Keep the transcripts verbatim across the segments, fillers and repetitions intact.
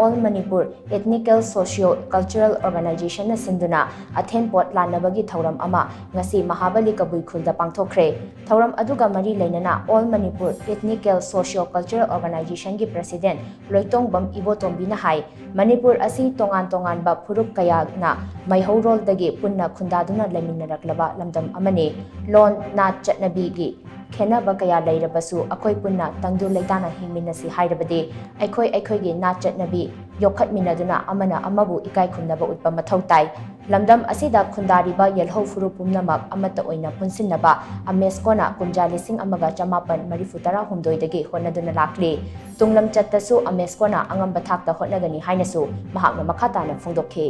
All Manipur Ethnical Socio Cultural Organizationꯅ ꯁꯤꯟꯗꯨꯅ ꯑꯊꯦꯟ ꯄꯣꯠ ꯂꯥꯟꯅꯕꯒꯤ ꯊꯧꯔꯝ ꯑꯃ ꯉꯁꯤ ꯃꯍꯥꯕꯂꯤ ꯀꯕꯨꯏ ꯈꯨꯜꯗ ꯄꯥꯡꯊꯣꯛꯈ꯭ꯔꯦ꯫ ꯊꯧꯔꯝ ꯑꯗꯨꯒ ꯃꯔꯤ ꯂꯩꯅꯅ All Manipur Ethnical Socio Cultural Organizationꯒꯤ President ꯂꯣꯏꯇꯣꯡꯕꯝ ꯏꯕꯣꯇꯣꯝꯕꯤꯅ ꯍꯥꯏ, ꯃꯅꯤꯄꯨꯔ ꯑꯁꯤ ꯇꯣꯉꯥꯟ ꯇꯣꯉꯥꯟꯕ ꯐꯨꯔꯨꯞ ꯀꯌꯥꯅ ꯃꯩꯍꯧꯔꯣꯜꯗꯒꯤ ꯄꯨꯟꯅ ꯈꯨꯟꯗꯥꯗꯨꯅ ꯂꯩꯃꯤꯟꯅꯔꯛꯂꯕ ꯂꯝꯗꯝ ꯑꯃꯅꯤ꯫ ꯂꯣꯟ, ꯅꯥꯠ, ꯆꯠꯅꯕꯤꯒꯤ ꯈꯦꯟꯅꯕ ꯀꯌꯥ ꯂꯩꯔꯕꯁꯨ ꯑꯩꯈꯣꯏ ꯄꯨꯟꯅ ꯇꯪꯗꯨ ꯂꯩꯇꯥꯅ ꯍꯤꯡꯃꯤꯟꯅꯁꯤ ꯍꯥꯏꯔꯕꯗꯤ ꯑꯩꯈꯣꯏ ꯑꯩꯈꯣꯏꯒꯤ ꯅꯥꯠ ꯆꯠꯅꯕꯤ ꯌꯣꯛꯈꯠꯃꯤꯟꯅꯗꯨꯅ ꯑꯃꯅ ꯑꯃꯕꯨ ꯏꯀꯥꯏ ꯈꯨꯝꯅꯕ ꯎꯠꯄ ꯃꯊꯧ ꯇꯥꯏ꯫ ꯂꯝꯗꯝ ꯑꯁꯤꯗ ꯈꯨꯟꯗꯥꯔꯤꯕ ꯌꯦꯜꯍꯧ ꯐꯨꯔꯨꯞ ꯄꯨꯝꯅꯃꯛ ꯑꯃꯠꯇ ꯑꯣꯏꯅ ꯄꯨꯟꯁꯤꯟꯅꯕ ꯑꯃꯦꯁꯀꯣꯅ ꯀꯨꯝꯖꯥ ꯂꯤꯁꯤꯡ ꯑꯃꯒ ꯆꯃꯥꯄꯟ ꯃꯔꯤꯐꯨ ꯇꯔꯥꯍꯨꯝꯗꯣꯏꯗꯒꯤ ꯍꯣꯠꯅꯗꯨꯅ ꯂꯥꯛꯂꯤ꯫ ꯇꯨꯡꯂꯝꯆꯠꯇꯁꯨ ꯑꯃꯦꯁꯀꯣꯅ ꯑꯉꯝꯕ ꯊꯥꯛꯇ ꯍꯣꯠꯅꯒꯅꯤ ꯍꯥꯏꯅꯁꯨ ꯃꯍꯥꯛꯅ ꯃꯈꯥ ꯇꯥꯅ ꯐꯣꯡꯗꯣꯛꯈꯤ꯫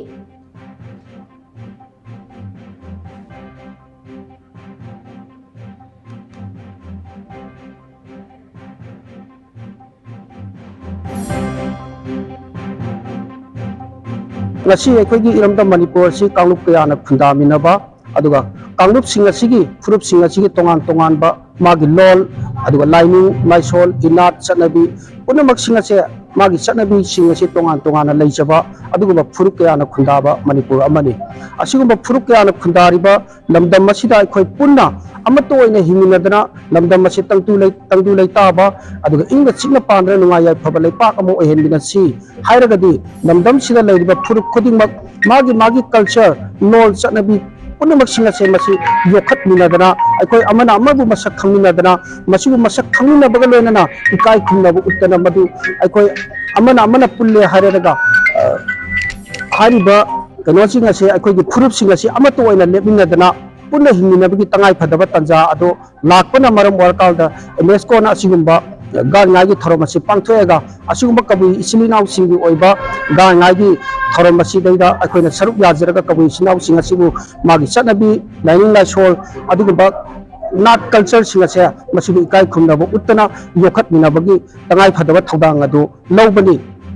ꯉꯁꯤ ꯑꯩꯈꯣꯏꯒꯤ ꯏꯔꯝꯗꯝ ꯃꯅꯤꯄꯨꯔ ꯑꯁꯤ ꯀꯥꯡꯂꯨꯞ ꯀꯌꯥꯅ ꯈꯨꯟꯗꯥꯃꯤꯟꯅꯕ, ꯑꯗꯨꯒ ꯀꯥꯡꯂꯨꯞꯁꯤꯡ ꯑꯁꯤꯒꯤ, ꯐꯨꯔꯨꯞꯁꯤꯡ ꯑꯁꯤꯒꯤ ꯇꯣꯉꯥꯟ ꯇꯣꯉꯥꯟꯕ ꯃꯥꯒꯤ ꯂꯣꯜ, ꯑꯗꯨꯒ ꯂꯥꯏꯅꯤꯡ, ꯂꯥꯏꯁꯣꯟ, ꯏꯅꯥꯠ, ꯆꯠꯅꯕꯤ ꯄꯨꯝꯅꯃꯛꯁꯤꯡ ꯑꯁꯦ, ꯃꯥꯒꯤ ꯆꯠꯅꯕꯤꯁꯤꯡ ꯑꯁꯤ ꯇꯣꯉꯥꯟ ꯇꯣꯉꯥꯟꯅ ꯂꯩꯖꯕ ꯑꯗꯨꯒꯨꯝꯕ ꯐꯨꯔꯨꯞ ꯀꯌꯥꯅ ꯈꯨꯟꯗꯥꯕ ꯃꯅꯤꯄꯨꯔ ꯑꯃꯅꯤ꯫ ꯑꯁꯤꯒꯨꯝꯕ ꯐꯨꯔꯨꯞ ꯀꯌꯥꯅ ꯈꯨꯟꯗꯥꯔꯤꯕ ꯂꯝꯗꯝ ꯑꯁꯤꯗ ꯑꯩꯈꯣꯏ ꯄꯨꯟꯅ ꯑꯃꯠꯇ ꯑꯣꯏꯅ ꯍꯤꯡꯃꯤꯟꯅꯗꯅ ꯂꯝꯗꯝ ꯑꯁꯤ ꯇꯪꯗꯨ ꯂꯩ-, ꯇꯪꯗꯨ ꯂꯩꯇꯥꯕ, ꯑꯗꯨꯒ ꯏꯪꯅ ꯆꯤꯛꯅ ꯄꯥꯟꯗꯨꯅ ꯅꯨꯡꯉꯥꯏ ꯌꯥꯏꯐꯕ ꯂꯩꯄꯥꯛ ꯑꯃ ꯑꯣꯏꯍꯟꯃꯤꯟꯅꯁꯤ ꯍꯥꯏꯔꯒꯗꯤ, ꯂꯝꯗꯝꯁꯤꯗ ꯂꯩꯔꯤꯕ ꯐꯨꯔꯨꯞ ꯈꯨꯗꯤꯡꯃꯛ ꯃꯥꯒꯤ ꯃꯥꯒꯤ culture, ꯂꯣꯟ, ꯆꯠꯅꯕꯤ ꯄꯨꯝꯅꯃꯛꯁꯤꯡ ꯑꯁꯦ ꯃꯁꯤ ꯌꯣꯛꯈꯠꯃꯤꯟꯅꯗꯅ, ꯑꯩꯈꯣꯏ ꯑꯃꯅ ꯑꯃꯕꯨ ꯃꯁꯛ ꯈꯪꯃꯤꯟꯅꯗꯅ, ꯃꯁꯤꯕꯨ ꯃꯁꯛ ꯈꯪꯃꯤꯟꯅꯕꯒ ꯂꯣꯏꯅꯅ ꯏꯀꯥꯏ ꯈꯨꯝꯅꯕ ꯎꯠꯇꯅ, ꯃꯗꯨ ꯑꯩꯈꯣꯏ ꯑꯃꯅ ꯑꯃꯅ ꯄꯨꯜꯂꯦ ꯍꯥꯏꯔꯒ, ꯑ, ꯍꯥꯏꯔꯤꯕ ꯀꯩꯅꯣꯁꯤꯡ ꯑꯁꯦ, ꯑꯩꯈꯣꯏꯒꯤ ꯐꯨꯔꯨꯞꯁꯤꯡ ꯑꯁꯤ ꯑꯃꯠꯇ ꯑꯣꯏꯅ ꯂꯦꯞꯃꯤꯟꯅꯗꯅ ꯄꯨꯟꯅ ꯍꯤꯡꯃꯤꯟꯅꯕꯒꯤ ꯇꯉꯥꯏ ꯐꯗꯕ ꯇꯥꯟꯖꯥ ꯑꯗꯨ ꯂꯥꯛꯄꯅ ꯃꯔꯝ ꯑꯣꯏꯔꯀꯥꯟꯗ ꯑꯃꯦꯁꯀꯣꯅ ꯑꯁꯤꯒꯨꯝꯕ ꯒꯥꯟ ꯉꯥꯏꯒꯤ ꯊꯧꯔꯝ ꯑꯁꯤ ꯄꯥꯡꯊꯣꯛꯑꯒ, ꯑꯁꯤꯒꯨꯝꯕ ꯀꯕꯨꯏ ꯏꯆꯤꯜ ꯏꯅꯥꯎꯁꯤꯡꯒꯤ ꯑꯣꯏꯕ ꯒꯥꯟ ꯉꯥꯏꯒꯤ ꯊꯧꯔꯝ ꯑꯁꯤꯗꯩꯗ ꯑꯩꯈꯣꯏꯅ ꯁꯔꯨꯛ ꯌꯥꯖꯔꯒ ꯀꯕꯨꯏ ꯏꯆꯤꯜ ꯏꯅꯥꯎꯁꯤꯡ ꯑꯁꯤꯕꯨ ꯃꯥꯒꯤ ꯆꯠꯅꯕꯤ, ꯂꯥꯏꯅꯤꯡ ꯂꯥꯏꯁꯣꯜ, ꯑꯗꯨꯒꯨꯝꯕ ꯅꯥꯠ cultureꯁꯤꯡ ꯑꯁꯦ ꯃꯁꯤꯕꯨ ꯏꯀꯥꯏ ꯈꯨꯝꯅꯕ ꯎꯠꯇꯅ ꯌꯣꯛꯈꯠꯃꯤꯟꯅꯕꯒꯤ ꯇꯉꯥꯏ ꯐꯗꯕ ꯊꯧꯗꯥꯡ ꯑꯗꯨ ꯂꯧꯕꯅꯤ꯫